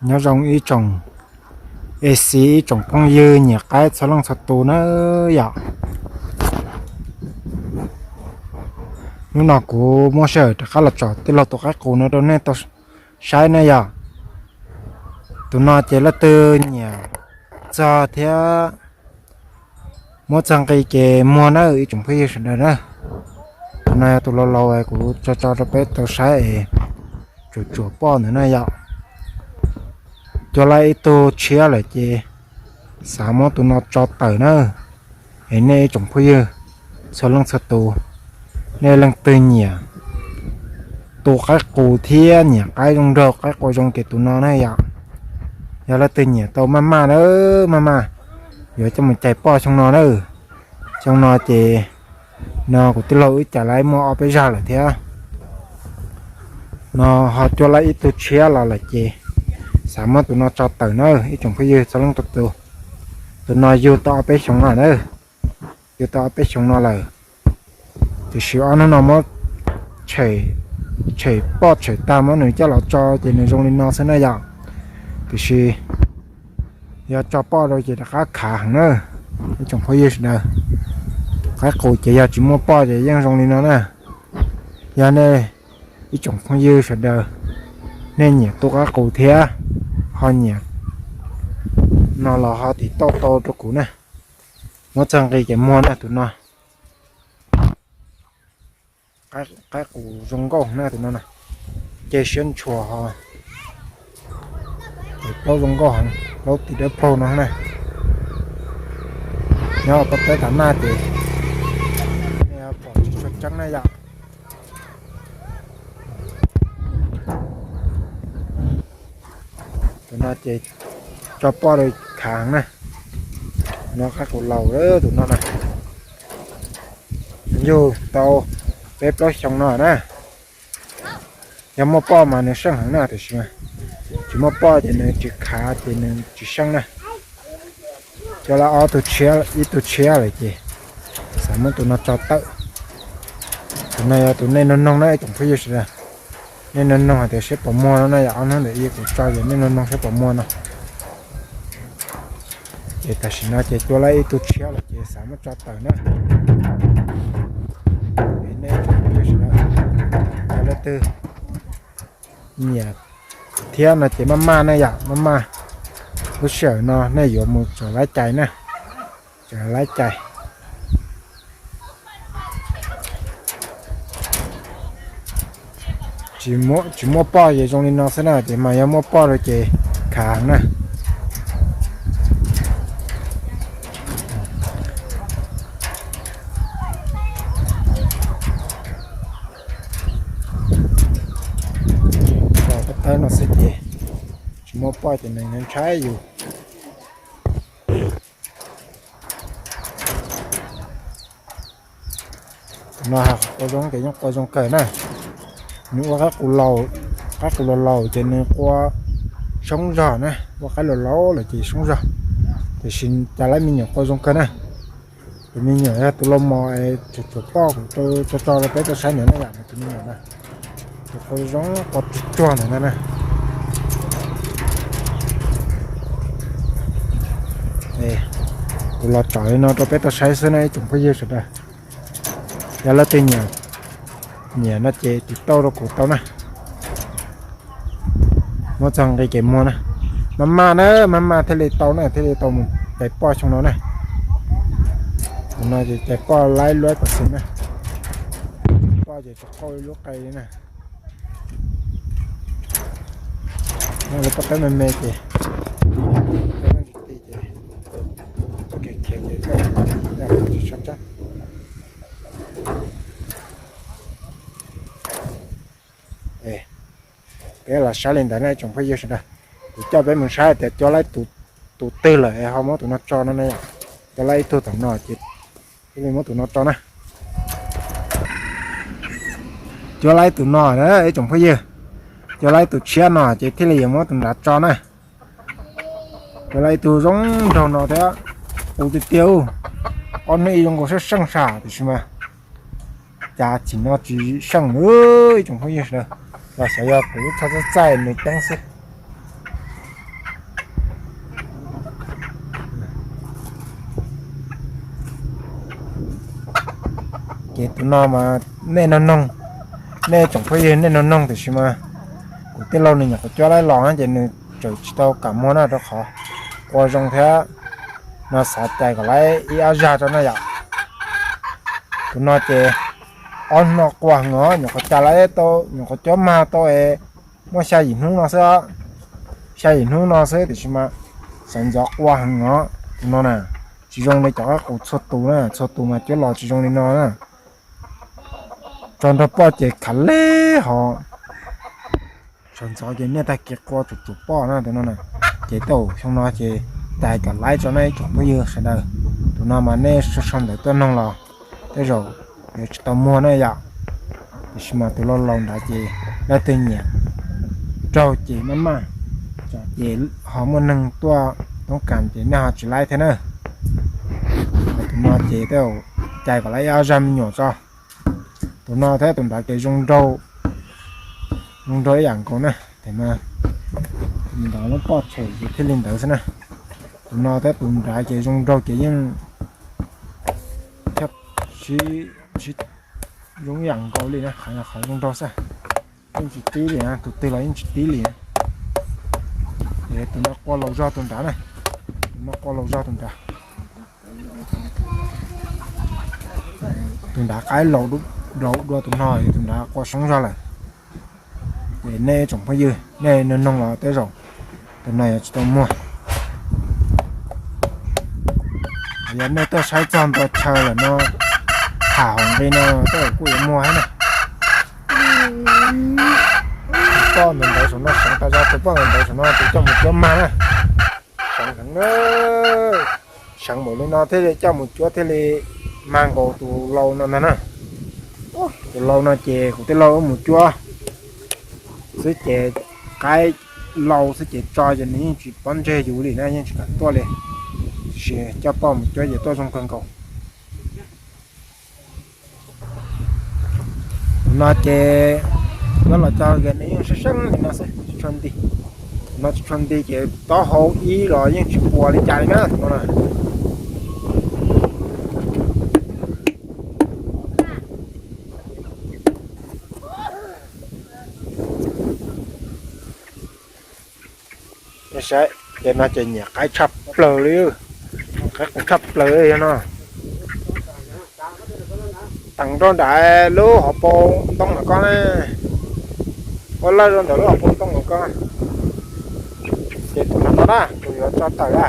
Nyob zoo ib tsoom A C, ib tsoom phooj ywg nyiam qaib txhua leej txhua tus na yom. Hnub no kuv muab sij hawm rov qab los tsom tij laug tus qaib qus no rau nej tau saib na yom. Tus no ces leej twg nyiam txog thiab muab txog nqi ces muag na ib tsoom phooj ywg sawv daws na. Tus no yog tus laus laus kuv tso tso rau peb tau saib es tsuam tsuam poj ntawd na yom. Cua laib ib tug tshiab lawm ces xav muab tus no tso tawm na. Es nej ib tsoom phooj ywg txhua leej txhua tus, nej leej twg nyiam tu qaib qus thiab nyiam qaib zoo nraug qaib qua zoo ces tus no na yom. Yog leej twg nyiam tau maj maj na, maj maj yuav coj mus cais poj xyoo no na. Xyoo no ces no kuv tij laug wb cais laib muaj ob peb zaj lawm thiab. No ho cua laib ib tug tshiab los lawm ces xav muab tus no tso tawm na ib tsoom phooj ywg txhua leej txhua tus. Tus no yug tau ob peb xyoo no na, yug tau ob peb xyoo no lawm. Tiam sis ob hnub no muab tshem poj tshem tag muab nws coj los tso ces nws zoo li no xwb na yom. Tiam sis yog tso poj rau ces rov qab khav heev na. Ib tsoom phooj ywg sawv daws, qaib qus ces yog tsis muaj poj ces yeej zoo li no na. Yog nej ib tsoom phooj ywg sawv daws, nej nyiam tu qaib qus thiab ho nyiam no los ho tiv tauj tau rau kuv na. Muab txog nqi ces muag na tus no. Qaib qus zoo nkauj na tus no na. Ceg siab ntshua ho, plaub zoo nkauj heev, plaub tim dawb paug no na. Nyob pab teb tas naj ces nej pom tsis tshua ceeb na yom. Tus no ces tso poj rau khav heev na. Tus no qaib qus laus lawm tus no na. Yug tau peb plaub xyoo no na. Yog muaj poj mas nws seej heev na tiam sis tsis muaj poj ces nws tsis khav ces nws tsis seej na. Cua laib ob tug tshiab, ib tug tshiab lawm ces xav muab tus no tso tawm. Tus no yog tus nej noog noog na ib tsoom phooj ywg sawv daws. Nej noog noog hais tias saib puas muag no na yom, ob hnub ntawm ib kuv tso ces nej noog noog saib puas muag no. Ces tam sim no ces cua laib ib tug tshiab lawm ces xav muab tso tawm na. Nej tsoom phooj ywg sawv daws, yog leej twg nyiam thiab no ces maj maj na yom, maj maj. Lub sij hawm no nej yuav mus txawm laib cais na, txawm laib cais. Tsis muaj poj ces zoo li no xwb na, ces mas yog muaj poj rau ces khav heev na. Tau pab tawb no xwb ces tsis muaj poj ces nws ntshai yus. Tus no qua zoo ces yeej qua zoo kawg na. Nws ua qaib qus laus, qaib qus laus laus ces nws qua soob zog na, ua qaib laus laus lawm ces soob zog. Tiam sis cas laib me nyuam qua zoo kawg na. Tus me nyuam yog tus laus mos es tsuam tsuam poj kuv tso tso rau peb tau saib ntawd na yom, nws tus me nyuam na. Tus qua zoo qua tsuag tsuag ntawd na. Kuv los tsom li no rau peb tau saib xwb na ib tsoom phooj ywg sawv daws. Yog leej twg nyiam, nyiam no ces tiv tauj rau kuv tau na. Muab txog nqi ces muag na. Maj maj na, maj maj thiaj li tau na, thiaj li tau mus cais poj xyoo no na. Tus no ces cais poj laib luab pam xis na. Poj ces tsis qauj ib lub qe li na. Lub poj tawb me me ces, poj tawb ti ti ces, khiav khiav ces tsis tshua tsab. Peb los saib li ntawd na tsoom phooj ywg sawv daws. Kuv coj peb mus saib tias cua laib tus twg lawm es ho muab tus no tso no na yom. Cua laib ib tug tom no ces thiaj li muab tus no tso na. Cua laib tus no na ib tsoom phooj ywg. Cua laib tus tshiab no ces thiaj li yuav muab tus nrad tso na. Cua laib ib tug zoo nraug no thiab, qus tiag tiag, ob hnub ib zoo nkaus seej seej sam tiam sis mas cas chim no tsis seej li ib tsoom phooj ywg sawv daws. Los xyov yog kuv lub txhaj txaij txaij nws ceeb xwb. Ces tus no mas nej no noog, nej tsoom phooj ywg nej no noog tiam sis mas kuv tij laug nws nyuam qhuav cuab laib los ces nws tseem tsis tau kam muag na rau qhov qua zoo thiab no xav cais kom laib ib ob zag rau na yom. Tus no ces ob hnub no qua heev os, nyuam qhuav cais laib tau, nyuam qhuav cuab mag tau es muaj xya yim hnub no xwb, xya yim hnub no xwb tiam sis mas sawv ntxov qua heev os. Tus no na tsis zoo li cov qaib qus txhua tus na, txhua tus mas cuab los tsis zoo li no na. Tso nrog poj ces khav leb hos. Sawv ntxov ces niaj tag kis qua tsuas tsuas poj na tus no na. Ces tej zaum xyoo no ces cais kom laib tso na ib tsoom phooj ywg sawv daws. Tus no mas nej sau sau ntawv tuaj noog los tej zaum yuav tsis tau muag na yom. Tiam sis mas tus laus laus nrad ces leej twg nyiam raug ces maj maj, ces ho muaj neeg tuaj toob kas ces nej ho tsis laib thiab na. Tus no ces tej zaum cais kom laib ib ob zag me nyuam tso. Tus no thiab tus nrad ces zoo nraug, zoo nraug ib yam nkaus na. Tus no lub poj tshem ces thiaj li ntawd xwb na. Tus no thiab tus nrad ces zoo nraug ces yeej sib zoo ib yam nkaus li na, qhov zoo nraug xwb. Yeej tsis tib li na, tus twg los yeej tsis tib li. Tus no qua laus zog tus nrad na, tus no qua laus zog tus nrad. Tus nrad qaib laus dua tus no, tus nrad qua soob zog lawm. Ces nej tsoom phooj ywg nej noog los tej zaum tus no yuav tsis tau muag. Yog nej tuaj saib txog ntua chaw lawm no, tham hauv nqi no tej zaum kuj yuav muag thiab na. Poj ntawd ntawd saum no seev tas zog, tus poj ntawd ntawd saum no tus coj mus cuab mag na. Seev heev na, seev npaum li no thiaj li coj mus cuab thiaj li mag nkaus tus laus no ntag na. Tus laus no ces kuv tij laug wb mus cuab xwb ces qaib laus xwb ces tso ces nws yeej tsis pob ntseg yus li na, yeej tsis kam tuaj li. Tiam sis coj poj mus cuab ces tuaj zoo kawg nkaus. Tus no ces nyob los cog nws yeej sab seeb li no xwb, tsis tshua nti. Tus no tsis tshua nti ces taub hau ib los yeej tsis puas li cas li na tus no na. Saib, ces no ces nyiam qaib tshaj plaws li, qaib qus tshaj plaws li no. Teem rau nram lub hauv paus ntoo no koj na, ua lawj rau ntawm lub hauv paus ntoo no koj. Ces tus no no na, tus yuav tso tawm a,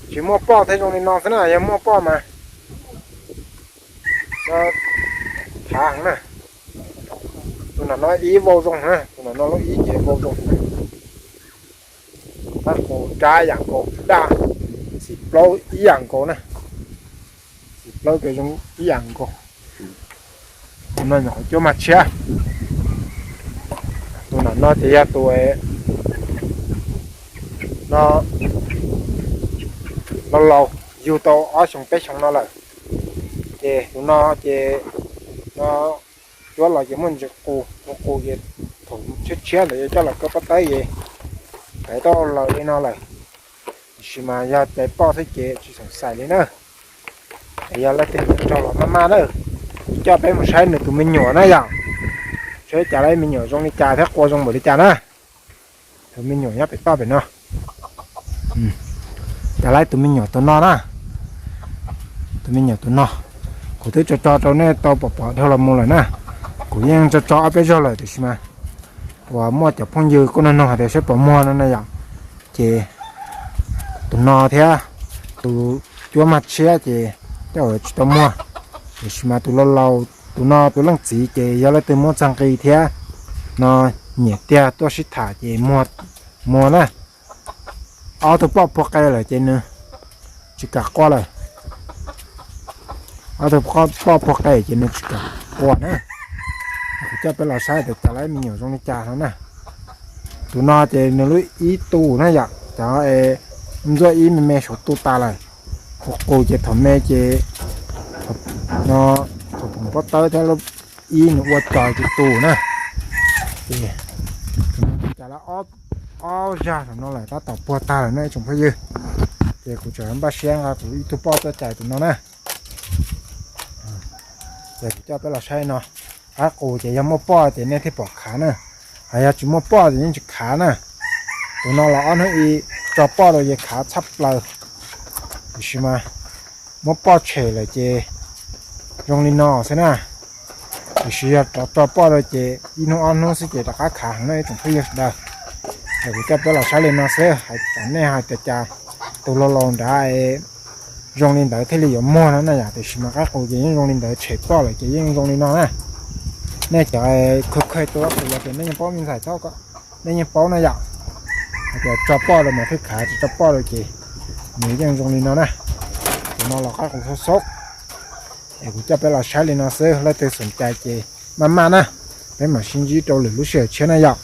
tsis muaj poj thiab zoo li no xwb na, yog muaj poj mas thav heev na. Tus no no ib vau zoo na, tus no no lub ib ces vau zoo. Qaib qus dab ib yam nkaus, daj, xim plaub ib yam nkaus na, xim plaub ces zoo ib yam nkaus. Tus no nyuam qhuav cuab mag tshiab. Tus no no ces yog tus no laus laus yug tau ob xyoo peb xyoo no lawm. Ces tus no ces no cuab los ces muaj ntsis qus, qus ces thaum tshiab tshiab ntawd yuav coj los kaw pob tawb ces pem tau laws li no lawm. Tiam sis mas yog cais poj xwb ces tsis xoom xais li na. Es yog leej twg nyiam raug los maj maj na, kuv coj peb mus saib nws tus me nyuam na yom. Saib cas lawv me nyuam zoo li cas thiab qua zoo npaum li cas na. Tus me nyuam nyob pem toj pem no. Cas lawv tus me nyuam tus no na, tus me nyuam tus no, kuv twb tso tso rau nej tau pom pom dhau los mus lawm na. Kuv yeej tso tso ob peb zaug lawm tiam sis mas uas muaj cov phooj ywg kuj nug nug hais tias saib puas muag no na yom. Ces tus no thiab tus cuab mag tshiab ces tej zaum tsis tau muag. Tiam sis mas tus laus laus, tus no tus leej txiv ces yog leej twg muab txog nqi thiab no nyiam tiag tuaj sib tham ces muag na. Ob tug poj puag qe lawm ces nws tsis kam qua lawm. Ob tug poj puag qe ces nws tsis kam qua na. Kuv coj peb los saib tias cas lawv me nyuam zoo li cas no na. Tus no ces nws lub ib tug na yom, cov ntxuaj ib me me saum tu tas lawm. Qus qus ces thaum me ces no thaum poom pob tawb thiab lub ib nws ua cos tsis tus na. Ces cas lawv ob zag saum no lawm tab tom puag tag lawm na ib tsoom phooj ywg. Ces kuv tseem npaj siab nqa kuv ib tug poj tuaj cais tus no na. Ces kuv coj peb los saib no, qaib qus ces yog muaj poj ces nej thiaj pom khav na, hos yog tsis muaj poj ces yeej tsis khav na. Tus no los ob hnub ib tso poj rau ces khav tshaj plaws, tiam sis mas muab poj tshem lawm ces zoo li no xwb na. Tiam sis yog rov tso poj rau ces ib hnub ob hnub xwb ces rov qab khav heev na ib tsoom phooj ywg sawv daws. Es kuv coj peb los saib li no xwb, hais kom nej hais tias cas tus laus laus nrad zoo li ntawd thiaj li yuav muag no na yom. Tiam sis mas qaib qus ces yeej zoo li ntawd, tshem poj lawm ces yeej zoo li no na. Nej cov kha kha tua qaib qus los ces nej yeej paub me ntxhais thaum ko, nej yeej paub na yom. Hais tias tso poj rau mas thiaj khav, tsis tso poj rau ces nws yeej zoo li no na. Tus no los qaib qus xab xab. Es kuv coj peb los saib li no xwb, leej twg xom cai ces maj maj na, peb mam sib ntsib rau lwm lub sij hawm tshiab na yom.